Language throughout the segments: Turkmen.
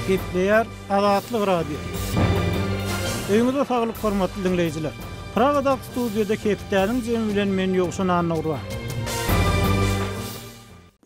Gepleýär Azatlyk Radiosy. Öýüňize saglyk hormatly diňleýjiler. Pragadaky studiýada hepdäniň jemi bilen men Ýowşan Annagurban.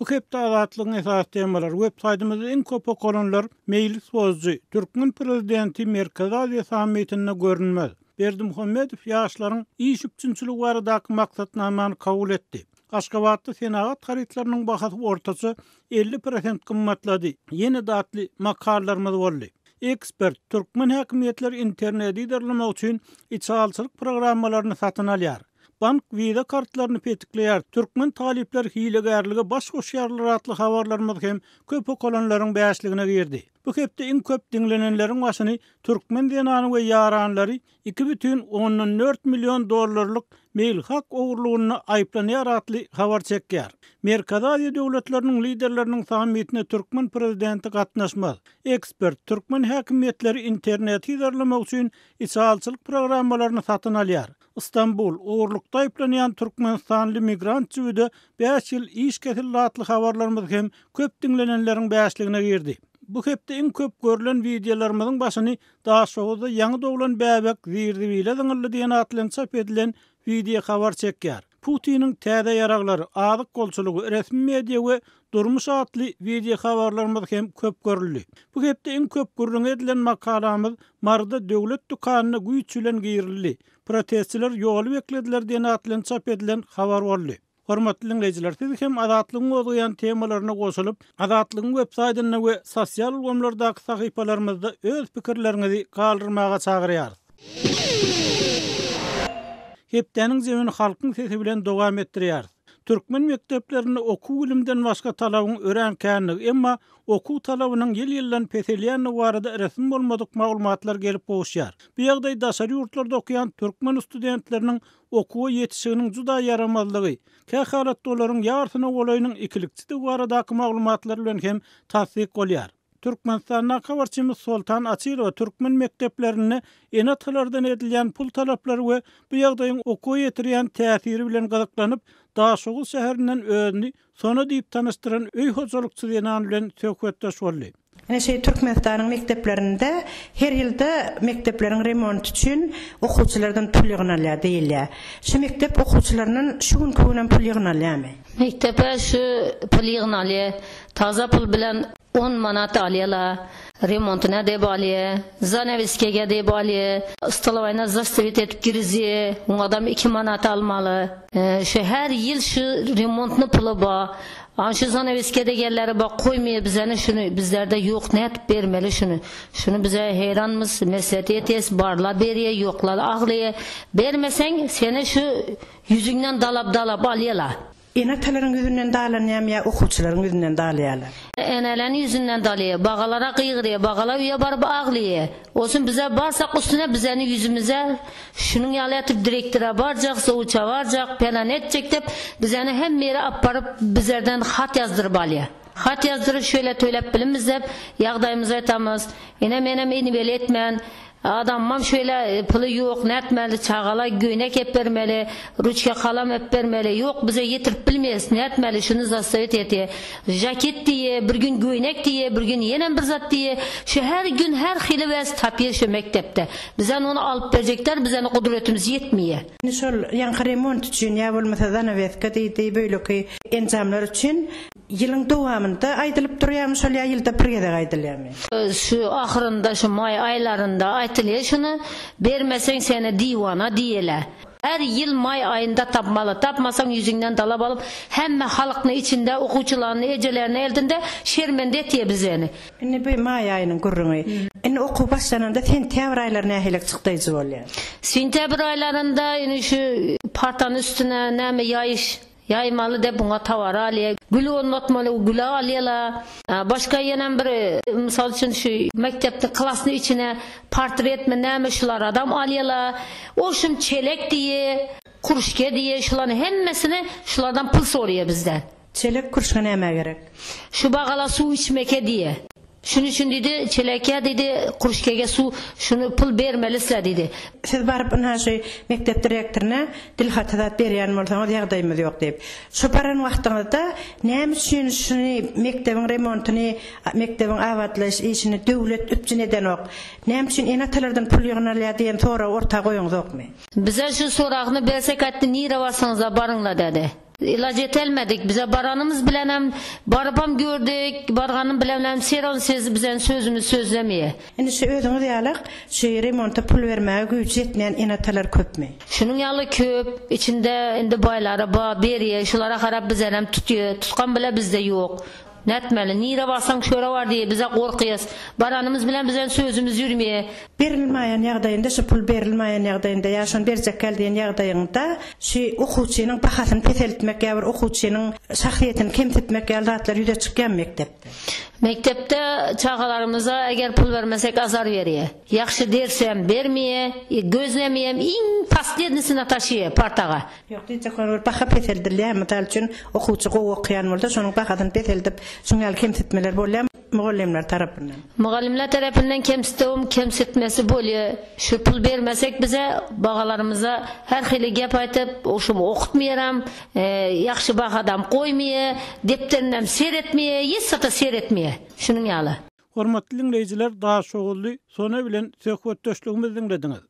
Bu hepde Azatlygyň esasy temalary web saýtymyzda iň köp okalanlar Meýlis bozujy, türkmen prezidenti Merkezi Aziýa sammitinde görünmez. Berdimuhamedow ýaşlaryň iş üpjünçiligi baradaky maksatnamany kabul etdi. Aşgabatda senagat harytlarynyň bahasy ortaça 50 prosent gymmatlady. Ýene-de atly makalalarymyz boldy. Ekspert, Türkmen häkimiýetleri interneti yzarlamak üçin içalyçylyk programmalaryny satyn alýar. Bank wiza kartlaryny petikleýär, türkmen talyplary hilegärlige baş goşýarlar atly habarlarymyz hem köp okalanlaryň bäşligine girdi. Bu hepde iň köp diňlenenleriň başyny türkmen zenany we ýaranlary 2,4 million dollarlyk Mailhack ogurlygynda aýyplanýar atly habar çekýär. Merkezi Aziýa döwletleriniň liderleriniň sammitine türkmen prezidenti gatnaşmaz. Ekspert, türkmen häkimiýetleri interneti yzarlamak üçin içalyçylyk programmalaryny satyn alýar. Stambul, ogurlykda aýyplanýan türkmenistanly migrant jübüde bäş ýyl iş kesildi atly habarlarymyz hem köp diňlenenleriň bäşligine girdi. Bu hepde iň köp görlen wideolarymyzyň başyny Daşoguzda ýaňy doglan bäbek zir-zibile zyňyldy diýen at bilen çap edilen wideohabar çekýär. Putiniň täze ýaraglary, azyk bolçulygy, resmi media we durmuş atly wideohabarlarymyz hem köp görüldi. Bu hepde iň köp gürrüňi edilen makalamyz Maryda döwlet dükanyna güýç bilen girildi, protestçiler ýoly beklediler diýen at bilen çap edilen habar boldy. Hormatly diňleýjiler, siz hem Azatlygyň gozgaýan temalaryna goşulyp, Azatlygyň web saýtynda we sosial ulgamlardaky sahypalarymyzda öz pikirleriňizi galdyrmaga çagyrýarys. Hepdäniň jemini Halkyň sesi bilen dowam etdirýäris. Türkmen mekdeplerinde okuw bilimden başga talabyň örän känligi, emma okuw talabynyň ýyl-ýyldan peselýändigi barada resmi bolmadyk maglumatlar gelip gowuşýar. Bu ýagdaý daşary ýurtlarda okaýan türkmen studentleriniň okuwa ýetişiginiň juda ýaramazlygy, kähalatda olaryň ýarsyna golaýynyň ikilikçidigi baradaky maglumatlar bilen hem tassyk bolýar. Türkmenistandaky habarçymyz Soltan Açylowa türkmen mekdeplerinde ene-atalardan edilýän pul talaplary we bu ýagdaýyň okuwa ýetirýän täsiri bilen gyzyklanyp, Daşoguz şäherinden özüni Sona diýip tanyşdyran öý hojalykçy zenan bilen söhbetdeş boldy. Ine şeý Türkmenistanyň mekdeplerinde her ýylda mekdepleriň remonty üçin okuwçylardan pul ýygnalýar diýilýär. Şu mekdep okuwçylaryndan şu günki günem pul ýygnalýarmy? Mekdepe şu pul ýygnalýar. Taza pul bilen on manat alýarlar. Remontyna diýip alýar, zanawiskege diýip alýar, stolowaýna zastawit edip girizýär, oňadam iki manat almaly. Şu her ýyl şu remontny puly bar. Ana şu zanawiske degenleri bar, koýmaýar bizeni şuny bizlerde ýok nädip bermeli şuny. Şuny bize heýranmyz, meslet etýäs, barla berýär, ýoklar aglaýar. Bermeseň seni şu ýüzüňden dalap dalap alýarlar. Ene-atalaryň ýüzünden dalanýarmy ýa okuwçylaryň ýüzünden dalaýarlar? Eneleň ýüzünden dalýar, bagalara gygyrýar, bagalar öýe baryp aglaýar. Olsun bize barsak üstüne bizeni ýüzümize şunuň ýaly etip direktora barjak, zawuça barjak, pelan etjek dep bizeni hemme ýere alyp baryp bizlerden hat ýazdyryp alýar. Hat ýazdyryp şöyle töläp bilimiz dep ýagdaýymyzy aýtamyz. Ine menem inibeli etmän Adamymam şeýle puly ýok nätmeli çagala göýnek epbermeli ruçka kalam epbermeli ýok bize ýetirip bilmeýäs nätmeli şuny zastawit etýä jaket diýýä bir gün göýnek diýýä bir gün ýenem bir zat diýýä şu her gün her hili wez tapýa şu mekdepde bizem ony alyp berjekler bizeni gudratymyz ýetmeýä. Indi şol ýaňky remont üçin ýa bolmasa zanaweska diýdi beýleki enjamlar üçin Ýylyň dowamynda aýdylyp durýarmy şol ýa ýylda bir gezek aýdylýarmy? Şu ahyrynda şu maý aýlarynda aýtylýa şuny bermeseň seni diwana diýelä. Her ýyl maý aýynda tapmaly tapmasaň ýüzüňden dalap alyp hemme halkny içinde okuwçylarny ejelerini eldinde şermende etýä bizeni. Indi bu maý aýynyň gürrüňi. Indi okuw başlananda sentýabr aýlary nähilek çykdaýjy bolýar? Sentýabr aýlarynda indi şu partany üstüne näme ýaýyş Ýaýmaly dep buňa towar alýa. Gül ornatmaly güle alýala. Başga ýenem bir mysal üçin şu mekdepde klasny içine portretmi näme şularadam alýala. Oşum çelek diýe, kurşke diýe şulany hemmesini şulardan pul sorýa bizden. Çelek kurşka nämä gerek? Şu bagala suw içmeke diýe. Şunuň üçin diýdi, çelekýä diýdi, kruşkege suw şuny pul bermeli sizä diýdi. Siz baryp ynha şu mekdep direktoryna dil haty zat berýän bolsaňyz ýagdaýymyz ýok diýip. Şo baran wagtyňyzda näme üçin şuny mekdebiň remontyny, mekdebiň abatlaýyş işini döwlet üpjün edenok? Näme üçin ene-atalardan pul ýygnalýar diýen soragy orta goýaňzokmy? Bize şu soragyny bersek aýtdy nirä barsaňyzda baryňla dädi. Ilaç etelmedik. Bize baranymyz bilenem barypam gördük, barganym bilenem seron siz bizen sözümiz sözlemeýe. Indi şu özüňiz ýalak şu remonta pul bermäge güýji ýetmeýän ene-atalar köpmi? Şunuň ýaly köp, içinde indi baýlary ba, berýä, şulara garap bizenem tutýa, tutgan bile bizde ýok. Nätmeli, nirä barsaň şöre bar diýýä, bize gorkýas. Baranymyz bilen bizen sözümiz ýürmeýä. Berilmaýan ýagdaýynda şu pul berilmaýan ýagdaýynda ýa şony berjek däl diýen ýagdaýyňda şu okuwçynyň bahasyny peseltmek ýa bir okuwçynyň şahsyýetini kemsitmek ýaly zatlar ýüze çykýamy mekdepde? Mekdepde çagalarymyza eger pul bermesek azar berýä. Ýagşy dersem bermeýä, gözlemeýäm iň poslednisine taşyýa partaga. Ýok diýjek bolan bir baha peseldilýär. Mysal üçin, okuwçy gowy okaýan bolsa, şonuň bahasyny peseldip, şuň ýaly kemsitmeler bolýar mugallymlar tarapyndan. Mugallymlar tarapyndan kemsitewim kemsitmesi bolýar. Şu pul bermesek bize bagalarymyza her hili gep aýtyp, şu okutmaýaram, ýagşy bahadam goýmaýar, depderinem seretmeýär, hiç zata seretmeýär. Şunuň ýaly. Hormatly diňleýjiler Daşoguzly Sona bilen söhbetdeşligimizi diňlediňiz.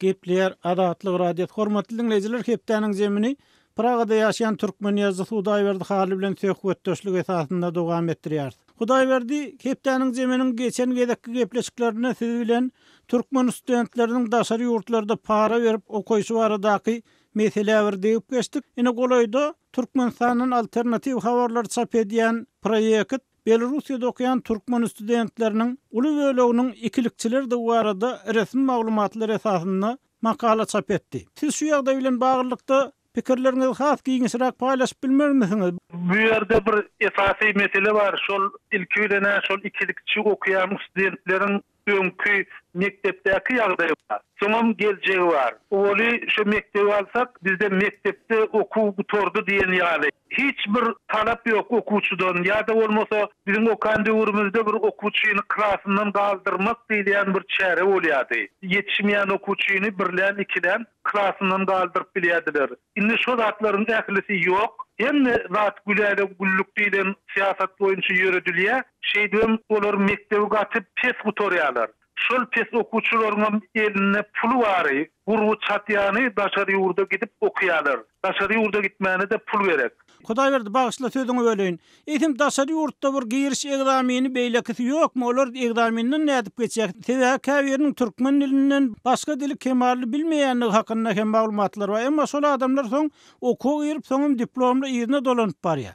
Gepleýär Azatlyk Radiosy Hormatly diňleýjiler hepdäniň zemini Pragada ýaşaýan türkmen ýazyjysy Hudaýberdi Hally bilen söhbetdeşlik esasynda dowam etdirýäris. Hudaýberdi, hepdäniň zeminiň geçen gezekki gepleşiklerinde siz bilen türkmen studentleriniň daşary ýurtlarda para berip okaýşy baradaky meselä bir degip geçdik. Ine golaýda Türkmenistandan alternatiw habarlary çap edýän proýekt Belarussiýada okaýan türkmen studentleriniň uly böleginiň ikilikçilerdigi barada resmi maglumatlar esasynda makala çap etdi. Siz şu ýagdaý bilen baglylykda pikirleriňizi has giňişräk paýlaşyp bilmermisiňiz? Bu ýerde bir esasy mesele bar, şol ilki bilen-ä şol ikilikçi okaýan studentleriň öňki mekdepdäki ýagdaý bar. Soňam geljegi bar. Owaly şu mekdebi alsak, bizde mekdepde okuw gutardy diýen ýaly. Hiç bir talap ýok okuwçydan ýa-da bolmasa biziň okan döwrümizde bir okuwçyny klasyndan galdyrmak diýilýän bir çäre bolýardy. Ýetişmeýän okuwçyny birlän-ikilän klasyndan galdyryp bilýärdiler. Indi şo zatlaryň ählisi ýok. Hemme zat gülälek-güllük diýlen syýasat boýunça ýöredilýär. Şeýdibem olar mekdebi gaty pes gutarýarlar. Şol pes okuwçylaryňam elinde puly bary, gurby çatýany daşary ýurda gidip okaýarlar. Daşary ýurda gitmäne-de pul gerek. Hudaýberdi bagyşla sözüňi böleýin. Eýsem daşary ýurtda bir giriş egzamini beýlekisi ýokmy olar egzaminden nädip geçýär sebäbi käbiriniň türkmen dilinden başga dili kemally bilmeýändigi hakynda hem maglumatlar bar emma şol adamlar soň okuwa girip soňam diplomly yzyna dolanyp barýar.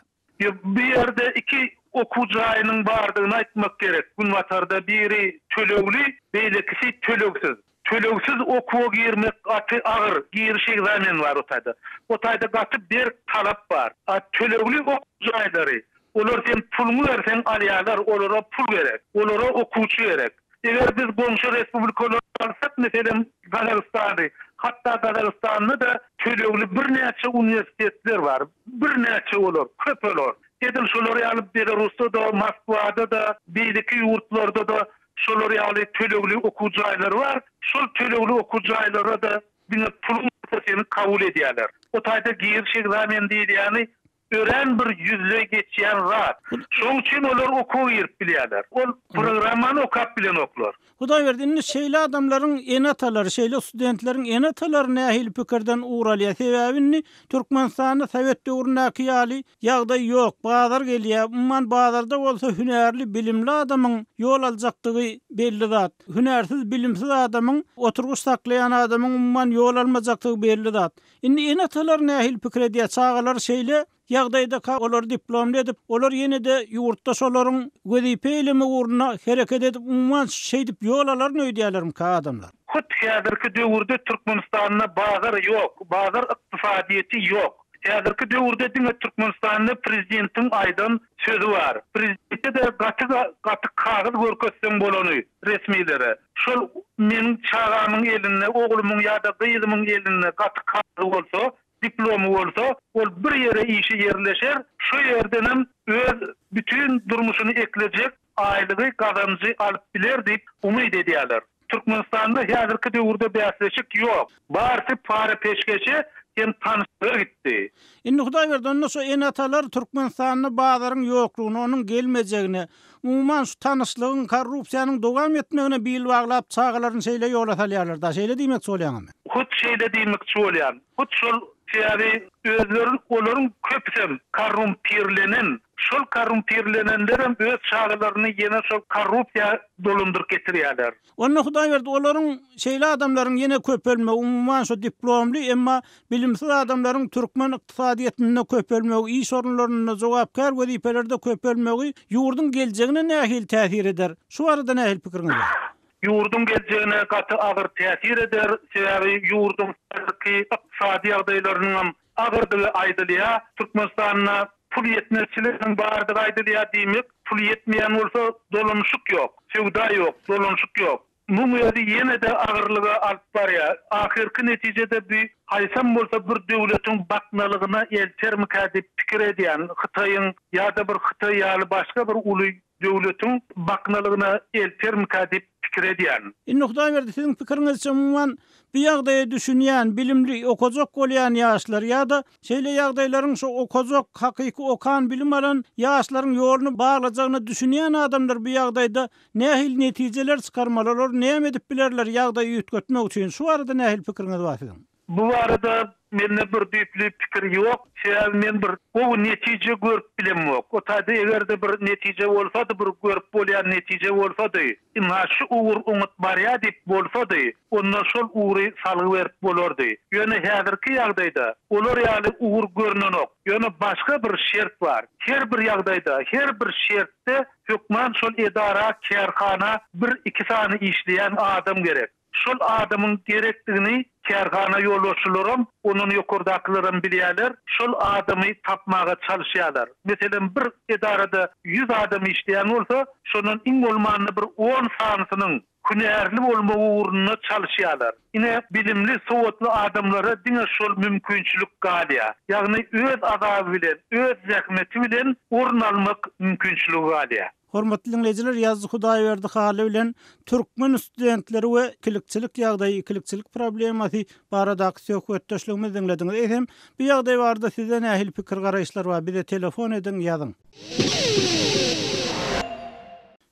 Bu ýerde iki okuw jaýynyň bardygyny aýtmak gerek. Günbatarda biri tölegli, beýlekisi tölegsiz. Tölegsiz okuwa girmek gaty agyr, giriş ekzameni bar o taýda. O taýda gaty berk talap bar. A tölegli okuw jaýlary, olar sen puluňy berseň alýarlar, olara pul gerek. Olara okuwçy gerek. Eger biz goňşy respublikalary alsak, meselem, Gazagystany, hatda Gazagystanda-da tölegli birnäçe uniwersitetler bar. Birnäçe olar, köp olar. Edil şolar ýaly Belarusda-da, Moskwada-da, beýleki ýurtlarda-da şolar ýaly tölegli okuw jaýlary bar. Şol tölegli okuw jaýlara-da diňe puluň bolsa seni kabul edýärler. O taýda giriş ekzameni diýilýäni örän bir ýüzleý geçýän zat. Şonuň üçin olar okuwa girip bilýärler. Ol programmany okap bilenoklar. Hudaýberdi, indi şeýle adamlaryň ene-atalary, şeýle studentleriň ene-atalary nähili pikirden ugur alýar? Sebäbi indi Türkmenistanda sowet döwründäki ýaly ýagdaý ýok, bazar gelýär. Umuman, bazarda bolsa hünärli, bilimli adamyň ýol aljakdygy belli zat. Hünärsiz, bilimsiz adamyň, oturgyç saklaýan adamyň umuman ýol almajakdygy belli zat. Indi ene-atalar nähili pikir edýär, çagalary şeýle ýagdaýdaka olary diplomly edip, olar ýene-de ýurtda şolaryň wezipe eýlemek ugrunda hereket edip, umuman şeýdip ýol alaryn öýdýärlermikä adamlar? Hut häzirki döwürde Türkmenistanda bazar ýok, bazar ykdysadyýeti ýok. Häzirki döwürde diňe Türkmenistanda prezidentiň aýdan sözi bar. Prezidente-de gaty gaty kagyz görkezseň bolany resmilere. Şol meniň çagamyň elinde, oglumyň ýa-da gyzymyň elinde gaty kagyz bolsa. Diplomy bolsa, ol bir ýere işe ýerleşer, şo ýerdenem öz bütin durmuşyny eklejek aýlygy, gazanjy alyp biler diýip umyt edýärler. Türkmenistanda häzirki döwürde bäsleşik ýok. Barysy para-peşgeşe hem tanyşlyga gitdi. Indi Hudaýberdi, onda şu ene-atalar Türkmenistanda bazaryň ýoklugyna, onuň gelmejegine, umuman şu tanyşlygyň, korrupsiýanyň dowam etmegine bil baglap çagalaryny şeýle ýola salýarlar-da, şeýle diýmekçi bolýaňyzmy? Hut şeýle diýmekçi bolýan. Hut şol sebäbi özleri olaryň köpüsem korrumpirlenen. Şol korrumpirlenenlerem öz çagalaryny ýene şol korrupsiýa dolandyryp getirýärler. Onda Hudaýberdi olaryň şeýle adamlaryň ýene köpelmegi umuman şu diplomly emma bilimsiz adamlaryň türkmen ykdysadyýetinde köpelmegi iş orunlarynda jogapkär wezipelerde köpelmegi ýurduň geljegine nähili täsir eder? Şu barada nähili pikiriňiz bar? Ýurduň geljegine gaty agyr täsir eder, sebäbi ýurduň häzirki ykdysady ýagdaýlarynyňam agyrdygy aýdylýar. Türkmenistanda pul ýetmezçiliginiň bardygy aýdylýar, diýmek, pul ýetmeýän bolsa dolanyşyk ýok, söwda ýok, dolanyşyk ýok. Muň özi ýene-de agyrlyga alyp barýar. Ahyrky netijede bu haýsam bolsa bir döwletiň baknalygyna eltermikä diýip pikir edýän, Hytaýyň ýa-da bir Hytaý ýaly başga bir uly döwletiň baknalygyna eltermikä diýip pikir edýän. Indi Hudaýberdi siziň pikiriňizçe umuman bu ýagdaýa düşünýän, bilimli, okajak bolýan ýaşlar ýa-da şeýle ýagdaýlaryň şo okajak, hakyky okan, bilim alan ýaşlaryň ýoluny baglajagyna düşünýän adamlar bu ýagdaýda nähili netijeler çykarmaly, olar näme edip bilerler ýagdaýy üýtgetmek üçin, şu barada nähili pikiriňiz bar siziň? Bu barada mende bir düýpli pikir ýok. Sebäbi men bir gowy netije görüp bilemok. O taýda eger-de bir netije bolsady, bir görüp bolýan netije bolsady, ynha şu ugur oňat barýar diýip bolsady, onda şol ugry salgy berip bolardy. Ýöne häzirki ýagdaýda olar ýaly ugur görnenok. Ýöne başga bir şert bar. Her bir ýagdaýda, her bir şertde hökman şol edara, kärhana bir-iki sany işleýän adam gerek. Şol adamyň gerekdigini kärhana ýolbaşçylaram, ondan ýokardakylaram bilýärler, şol adamy tapmaga çalyşýarlar. Meselem, bir edarada ýüz adam işleýän bolsa, şondan iň bolmanda bir on sanysynyň hünärli bolmagy ugrunda çalyşýarlar. Ine, bilimli, sowatly adamlara diňe şol mümkinçilik galýar. Ýagny öz azaby bilen, öz zähmeti bilen orun almak mümkinçiligi galýar. Hormatly diňleýjiler, Ýazyjy Hudaýberdi Hally bilen türkmen studentleri we ikilikçilik ýagdaýy, ikilikçilik problemasy baradaky söhbetdeşligimizi diňlediňiz. Eýsem, bu ýagdaý barada sizde nähili pikir-garaýyşlar bar? Bize telefon ediň, ýazyň.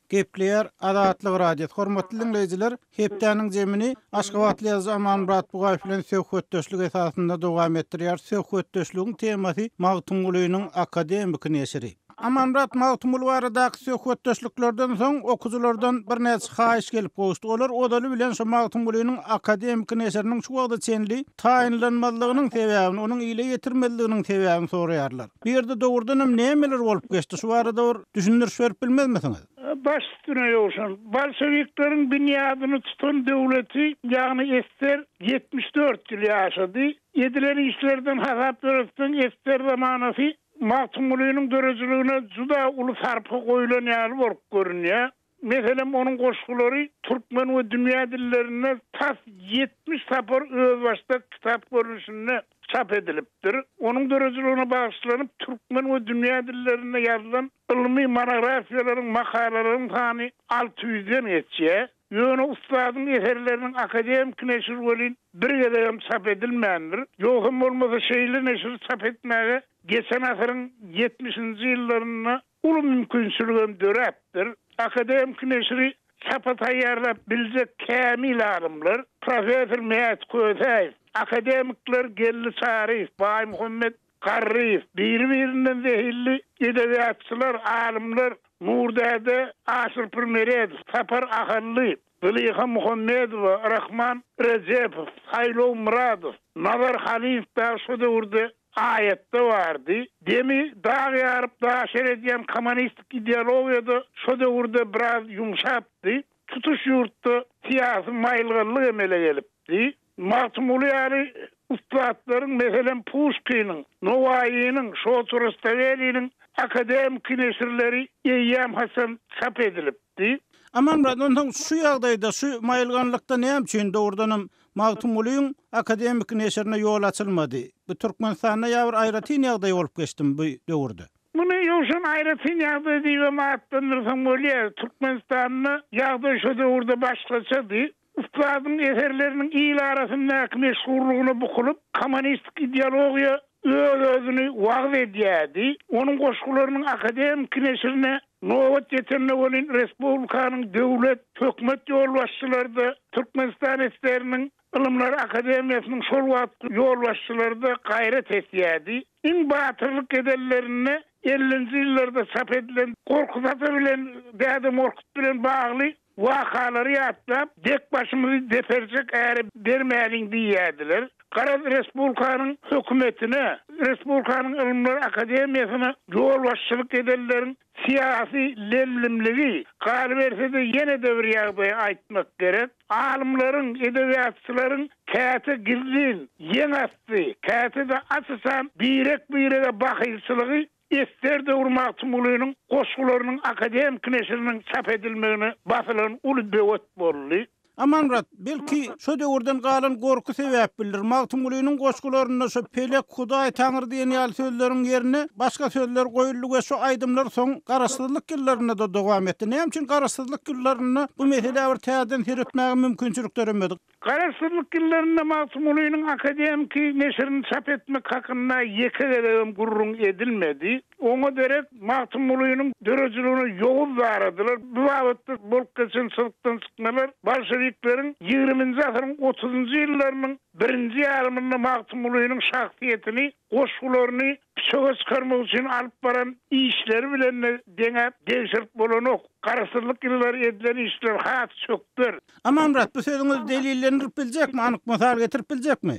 Gepleýär Azatlyk Radiosy. Hormatly diňleýjiler, hepdäniň jemini aşgabatly ýazyjy Amanmyrat Bugaýew bilen söhbetdeşlik esasynda dowam etdirýäris. Söhbetdeşligiň temasy Magtymgulynyň akademiki neşiri. Amanmyrat Magtymguly baradaky söhbetdeşliklerden soň okyjylardan birnäçe haýyş gelip gowuşdy. Olar ozaly bilen şu Magtymgulynyň akademiki neşiriniň şu wagta çenli taýynlanmazlygynyň sebäbini, onuň ile ýetirmezliginiň sebäbini soraýarlar. Bu ýerde dogrudanam nämeler bolup geçdi? Şu barada bir düşündiriş berip bilmezmisiňiz? Baş üstüne Ýowşan. Bolşewikleriň binýadyny tutan döwleti, ýagny ssr 74 ýyl ýaşady. Edilen işlerden hasap ýöretseň, ssr zamanasy Magtymgulynyň döredijiligine juda uly sarpa goýlan ýaly bolup görünýär. Meselem, onuň goşgulary türkmen we dünýä dillerinde tas 70 sapar özbaşdak kitap görnüşinde çap edilipdir. Onuň döredijiligine bagyşlanyp türkmen we dünýä dillerinde ýazylan ylmy monografiýalaryň, makalalaryň sany 600-den geçýär. Ýöne ussadyň eserleriniň akademiki neşiri welin bir gezegem çap edilmändir. Ýogsam bolmasa şeýle neşiri çap etmäge geçen asyryň ýetmişinji ýyllarynda uly mümkinçiligem döräpdir. Akademiki neşiri çapa taýýarlap biljek kämil alymlar, professor Mäti Kösäýew, akademikler Geldi Çaryýew, Baýmuhammet Garryýew, biri-birinden zehinli edebiýatçylar, alymlar Nurdäde Aşyrpur Meredow, Sapar Ahally, Zylyha Muhammedowa, Rahman Rejepow, Saýlaw Myradow, Nazar Halyýew dagy şo döwürde aýatda bardy. Demi dag ýaryp daş eredýän kommunistik ideologiýa-da şo döwürde biraz ýumşapdy. Tutuş ýurtda syýasy maýylgallyk emele gelipdi. Magtymguly ýaly ussatlaryň, meselem, Puşkiniň, Nowaýynyň, Şota Rustavelinyň akademiki neşirleri eýýämhaçan çap edilipdi. Amanmyrat, onsoň şu ýagdaýda, şu maýylganlykda näme üçin dogrudanam Magtymgulyň akademiki neşirine ýol açylmady? Bu Türkmenistanda ýa bir aýratyn ýagdaý bolup geçdimi bu döwürde? Muny Ýowşan aýratyn ýagdaý diýibem atlandyrsaň bolýar. Türkmenistanda ýagdaý şo döwürde başgaçady. Ussadyň eserleriniň il arasyndaky meşhurlygyna bukulyp, kommunistik ideologiýa öz-özüni wagyz edýärdi. Onuň goşgularynyň akademiki neşirine nobat ýetende welin respublikanyň döwlet, hökümet ýolbaşçylary-da, Türkmenistan SSR-niň Ylymlar akademiýasynyň şol wagtky ýolbaşçylary-da gaýrat etýärdi. Iň batyrlyk edenlerinde ellinji ýyllarda çap edilen Gorkut ata bilen Däde Gorkut bilen bagly Wakalary ýatlap, dek başymyzy deperjek äre bermäliň diýýärdiler. Garaz, respublikanyň hökümetine, respublikanyň Ylymlar akademiýasyna ýolbaşçylyk edenleriň syýasy lemlimligi, galyberse-de ýene-de bir ýagdaýy aýtmak gerek, alymlaryň, edebiýatçylaryň käte gizlin, ýeňasty, käte-de aç-açan birek-birege bahylçylygy Ester döwri Magtymgulynyň goşgularynyň akademiki neşiriniň çap edilmegine basylan uly böwet boldy. Amanmyrat, belki, şo döwürden galan gorky sebäplidir, Magtymgulynyň goşgularynda şo pelek, hudaý, taňry diýen ýaly sözleriň ýerine başga sözler goýuldy we şo aýdymlar soň garaşsyzlyk ýyllarynda-da dowam etdi. Näme üçin garaşsyzlyk ýyllarynda bu meselä bir täzeden seretmäge mümkinçilik döremedi? Garaşsyzlyk ýyllarynda Magtymgulynyň akademiki neşirini çap etmek hakynda ýeke gezegem gürrüň edilmedi. Oňa derek Magtymgulynyň döredijiligine ýowuz daradylar. Bu babatda bolup geçen çyzykdan çykmalar bolşewikleriň ýigriminji asyryň otuzynjy ýyllarynyň birinji ýarymynda Magtymgulynyň şahsyýetini, goşgularyny püçege çykarmak üçin alyp baran işleri bilen-de deňäp degşirip bolanok. Garaşsyzlyk ýyllary edilen işler has çökder. Amanmyrat, bu sözüňizi delillendirip biljekmi, anyk mysal getirip biljekmi?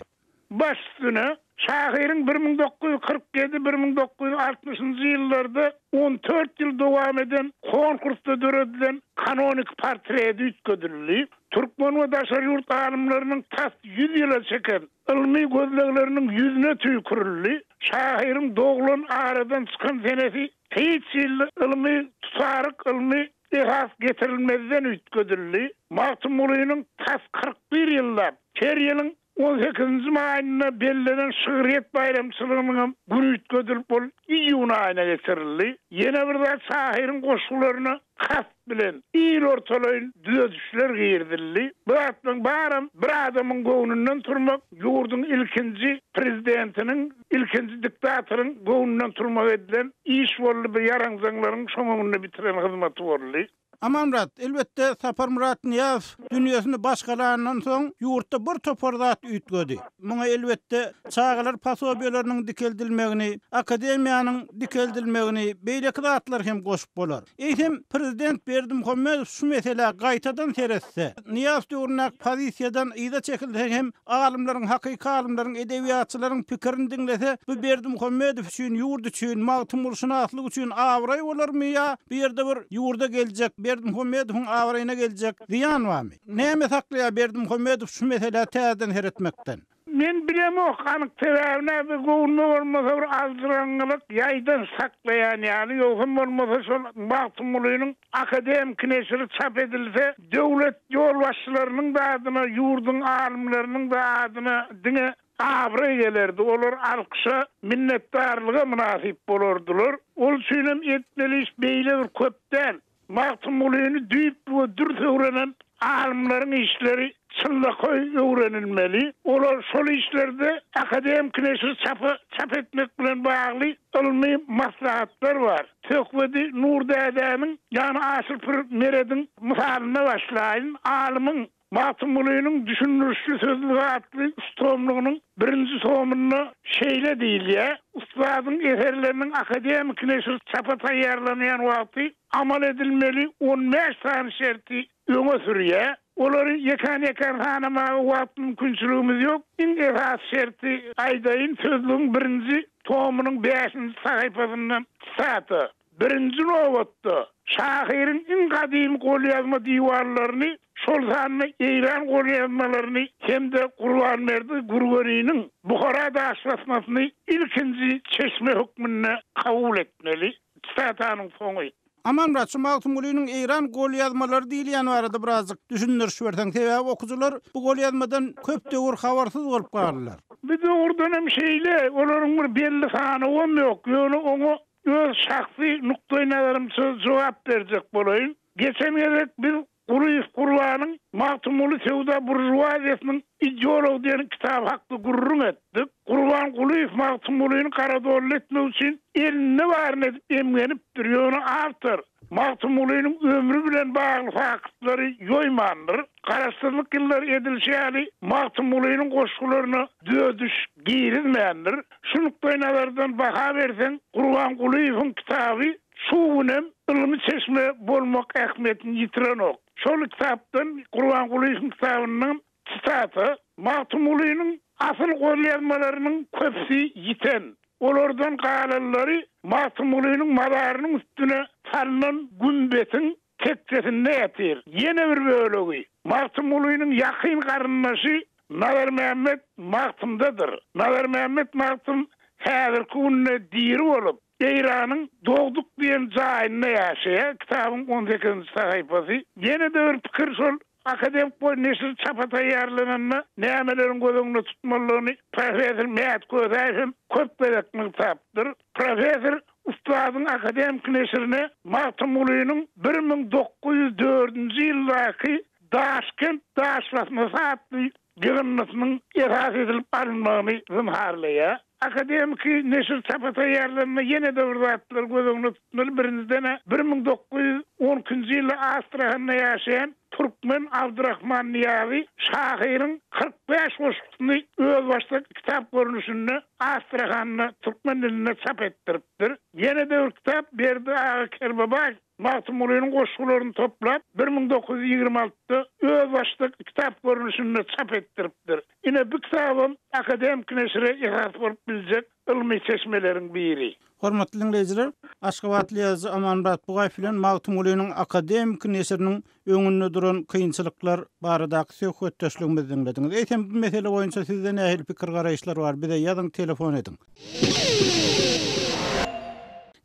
Baş üstüne, şahyryň 1947, 1960-njy ýyllarda on dört ýyl dowam eden konkursda döredilen kanonik portreti üýtgedildi. Türkmen we daşary ýurt alymlarynyň tas ýüz ýyla çeken ylmy gözlegleriniň ýüzüne tüýkürildi. Şahyryň doglan, aradan çykan senesi hiç hili ylmy tutaryk, ylmy esas getirilmezden üýtgedildi. Magtymgulynyň tas 41 ýyllap, her ýylyň on sekizinji maýynda bellenen şygryýet baýramçylygynyňam güni üýtgedilip, ol iýun aýyna geçirildi. Ýene bir zat, şahyryň goşgularyna kast bilen il ortalaýyn düzedişler girizildi. Bu zatlaryň baram bir adamyň göwnünden turmak, ýurduň ilkinji prezidentiniň, ilkinji diktatoryň göwnünden turmak edilen iş boldy, bu ýaraňjaňlaryň şoň öňünde bitiren hyzmaty boldy. Amanmyrat, elbetde Saparmyrat Nyýazow dünýesini başgalandan soň ýurtda bir topar zat üýtgedi. Muňa elbetde çagalar posobiýalarynyň dikeldilmegini, akademiýanyň dikeldilmegini, beýleki zatlary hem goşup bolar. Eýsem, prezident Berdimuhamedow şu meselä gaýtadan seretse, Nyýazow döwründäki pozisiýadan yza çekilse hem alymlaryň, hakyky alymlaryň, edebiýatçylaryň pikirini diňlese, bu Berdimuhamedow üçin, ýurt üçin, magtymgulyşynaslyk üçin abraý bolarmy ýa bu ýerde bir ýurda geljek, Berdimuhamedowyň abraýyna geljek zyýan barmy? Näme saklaýar Berdimuhamedow şu meselä täzeden seretmekden? Men bilemok anyk sebäbini, bir göwnüme bolmasa bir aljyraňňylyk ýaýdan saklaýan ýaly, ýogsam bolmasa şol Magtymgulynyň akademiki neşiri çap edilse, döwlet ýolbaşçylarynyň-da adyna, ýurduň alymlarynyň-da adyna diňe abraý gelerdi, olar alkyşa, minnetdarlyga mynasyp bolardylar. Ol üçinem etmeli iş beýle bir köp däl. Magtymgulyny düýpli we dürs öwrenen alymlaryň işleri çynlakaý öwrenilmeli. Olar şol işlerde akademiki neşir çapa çap etmek bilen bagly ylmy maslahatlar bar. Söhbedi Nur dädäniň, ýagny Aşyr pir Merediň mysalynda başlaýyn. Alymyň Magtymgulynyň Düşündirişli sözlügi atly üç tomlugynyň birinji tomunda şeýle diýilýär, Ussadyň eserleriniň akademiki neşir çapa taýýarlanýan wagty amal edilmeli on bäş sany şerti öňe sürýär. Olary ýekän-ýekän sanamaga wagt mümkinçiligimiz ýok. Iň esasy şerti aýdaýyn, sözlügiň birinji tomunyň bäşinji sahypasyndan sitata. Birinji nobatda, şahyryň iň gadymy golýazma diwanlaryny, şol sanda eýran golýazmalaryny hem-de Gurbanberdi Gürgeniniň Buhara daşbasmasyny ilkinji çeşme hökmünde kabul etmeli. Sitatanyň soňy. Amanmyrat, şu Magtymgulynyň Eýran golýazmalary diýilýän barada birazjyk düşündiriş berseň, sebäbi okyjylar bu golýazmadan köp döwür habarsyz bolup galdylar. Bu dogrudan hem şeýle, olaryň bir belli sanawam ýok, ýöne oňa öz şahsy nukdaýnazarymça jogap berjek bolaýyn. Geçen gezek biz Gulyýew Gurbanyň Magtymguly söwda buržuaziýasynyň ideology diýen kitaby hakda gürrüň etdik. Gurban Gulyýew Magtymgulyny garadolly etmek üçin elinde baryny edip emgenipdir, ýöne awtor Magtymgulynyň ömri bilen bagly faktlary ýoýmandyr. Garaşsyzlyk ýyllary edilişi ýaly Magtymgulynyň goşgularyna düzediş girizmändir. Şu nukdaýnazardan baha berseň, Gurban Gulyýewiň kitaby Şu günem ylmy çeşme bolmak ähmiýetini ýitirenok. Şol kitapdan, Gurban Gulyýewiň kitabyndan sitata, Magtymgulynyň asyl golýazmalarynyň köpüsi ýiten. Olardan galanlary Magtymgulynyň mazarynyň üstüne salnan gümbetiň tekjesinde ýatyr. Ýene bir bölegi Magtymgulynyň ýakyn garyndaşy Nazarmämmet Magtymdadyr. Nazarmämmet Magtym häzirki günde diri bolup, Eýranyň Dogduk diýen jaýynda ýaşaýar, kitabyň on sekizinji sahypasy. Ýene-de bir pikir şol akademik boý neşir çapa taýýarlananda nämeleriň göz öňünde tutmalydygyny professor Mät Kösäýew hem köp gezek nygtapdyr. Professor ussadyň akademiki neşirine Magtymgulynyň 1904-nji ýyldaky Daşkent daşbasmasy atly ýygyndysynyň esas edilip alynmagyny zynharlaýar. Akademiki neşir çapa taýýarlananda ýene-de bir zatlary göz öňünde tutmaly, birinjiden-ä, 1912-nji ýylda Astrahanda ýaşaýan türkmen Abdurahman Nyýazy şahyryň 45 goşgusyny özbaşdak kitap görnüşinde Astrahanda türkmen dilinde çap etdiripdir. Ýene-de bir kitap Berdi aga Kerbabaýew Magtymgulynyň goşgularyny toplap, 1926-da özbaşdak kitap görnüşinde çap etdiripdir. Ine, bu kitabam akademiki neşire esas bolup biljek ylmy çeşmeleriň biri. Hormatly diňleýjiler, aşgabatly ýazyjy Amanmyrat Bugaýew bilen Magtymgulynyň akademiki neşiriniň öňünde duran kynçylyklar baradaky söhbetdeşligimizi diňlediňiz. Eýsem, bu mesele boýunça sizde nähili pikir-garaýyşlar bar? Bize ýazyň, telefon ediň.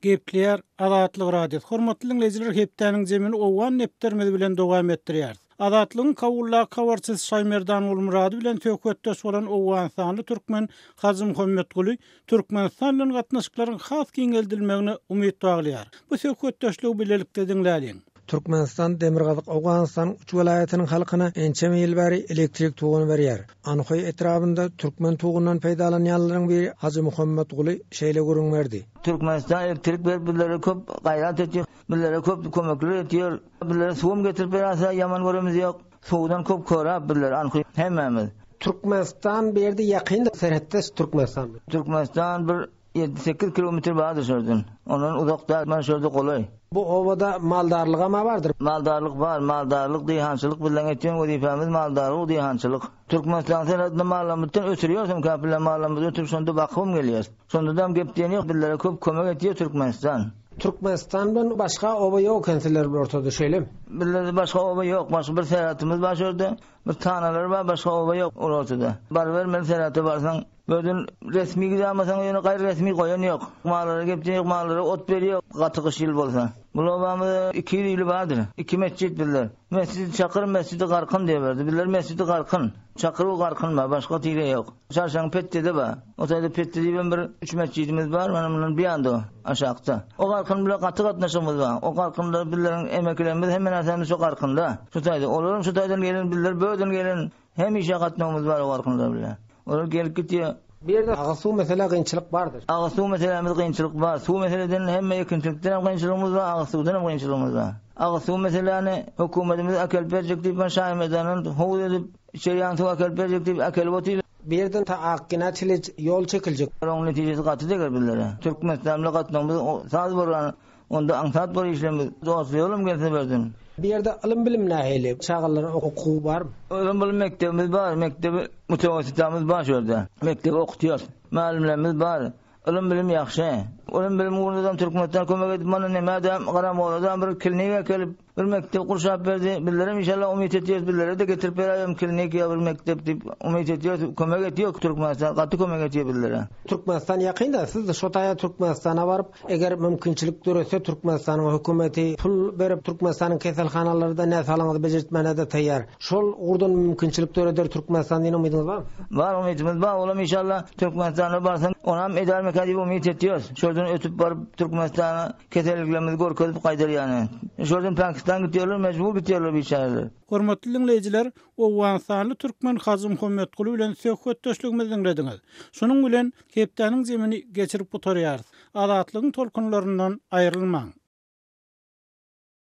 Gepleýär Azatlyk Radiosy. Hormatly diňleýjiler, hepdäniň jemini owgan depderimiz bilen dowam etdirýäris. Azatlygyň Kabuldaky habarçysy Şaýmerdan Gulmyrady bilen söhbetdeş bolan owganystanly türkmen Hajymuhammet Guly Türkmenistan bilen gatnaşyklaryň has giňeldilmegine umyt baglaýar. Bu söhbetdeşligi bilelikde diňläliň. Türkmenistan Demirgazyk Owganystanyň üç welaýatynyň halkyna ençeme ýyl bäri elektrik toguny berýär. Anhoý etrabynda türkmen togundan peýdalanýanlaryň biri Hajy Muhammetguly şeýle gürrüň berdi. Türkmenistan elektrik berip bizlere köp gaýrat etýär, bizlere köp kömekler etýär. Bizlere suwam getirip berýär, ýaman göremiz ýok. Suwdan köp körap bizler Anhoý hemmämiz. Türkmenistan bu ýerde ýakyn serhetdeş Türkmenistan. Türkmenistan bir Ýedi-sekiz kilometr bardyr şo ýerden. Ondan uzak däl, mana şu ýerde golaý. Bu obada maldarlygam-a bardyr? Maldarlyk bar, maldarlyk, diýhançylyk bizleň etýän wezipämiz maldarlyk, diýhançylyk. Türkmenistanyň serhedinde mallarymyzdan ötürýäris hem käpirler mallarymyzy ötürip şonda bakybam gelýäris. Şondadam gep diýen ýok bizlere köp kömek etýär Türkmenistan. Türkmenistan bilen başga oba ýok eken sizler bir ortada şeýlemi? Bizlerde başga oba ýok, başga bir serhetimiz bar şu ýerde. Bir tanalar bar, başga oba ýok ol ortada. Barybermeli serhete barsaň. Özün resmi gidäýmeseň ýöne gaýry resmi goýan ýok. Mallara gepden ýok, mallara ot berýär, gaty gyş ýyl bolsa. Bul obamyzda 200 ýyly bardyr. Iki metjit bizler. Mesjidi Çakyr, Mesjidi Garkyn diýerdi. Bizler Mesjidi Garkyn. Çakyr we Garkyn bar, başga tire ýok. Çarşaň Petdede bar. O taýda Petde diýibem bir üç metjidimiz bar, mana mundan bir ýanda aşakda. O Garkyn bilen gaty gatnaşygymyz bar. O Garkynda bizleriň emekilerimiz hemme närsemiz şo Garkynda. Şu taýda. Olaram şu taýdan gelen, bizler bu ýerden gelen. Hemişe gatnawymyz bar owarkynlar bilen. Olar gelip gitýär. Bu ýerde agyz suw meselä gynçylyk bardyr. Agyz suw meselämiz gynçylyk bar. Suw meseleden hemme ekinçilikden hem gynçylygymyz bar, agyz suwdan hem gynçylygymyz bar. Agyz suw meseläni hökümetimiz äkelip berjek diýip men Şaýymerdandan howuz edip içerýän suw äkelip berjek diýip äkelip otyr. Bu ýerden ta Akgina çenli ýol çekiljek. Onuň netijesi gaty deger bizlere. Türkmenistan bilen gatnawymyz saz bolar. Onda aňsat bor işlerimiz. Dostly ýolum gelse bersin. Bu ýerde ylym-bilim nähili? Çagalaryň okuwy barmy? Ylym-bilim mekdebimiz bar. Mekdebi mutewessitamyz bar şu ýerde. Mekdebi okutýas. Mugallymlarymyz bar. Ylym-bilim ýagşy. Olam bilim ugrundadam Türkmenistan kömek edip mana nemädem Garamolladam bir klinika äkelip bir mekdep gurşap berdi. Bizlerem inşallah umyt etýäris bizlere-de getirip beräýem klinik ýa bir mekdep diýip umyt etýäris. Kömek etýär Türkmenistan gaty kömek etýär bizlere. Türkmenistan ýakynda siz şo taýa Türkmenistana baryp eger mümkinçilik döretse Türkmenistanyň hökümeti pul berip Türkmenistanyň keselhanalarynda näsaglygyňyzy bejertmäne-de taýýar. Şol ugurdan mümkinçilik döreder Türkmenistan diýen umydyňyz barmy? Bar umytymyz bar olam inşallah Türkmenistana barsaň onam edermikä diýip umyt etýäs. Şoldan ötüp baryp Türkmenistana keselliklerimizi görkezip gaýdar ýany. Şoldan Pakistan gitýärler mejbur gitýärler biçäreler. Hormatly diňleýjiler, owganystanly türkmen Hajy Muhammetguly bilen söhbetdeşligimizi diňlediňiz. Şunuň bilen hepdäniň jemini geçirip gutarýarys. Azatlygyň tolkunlaryndan aýrylmaň!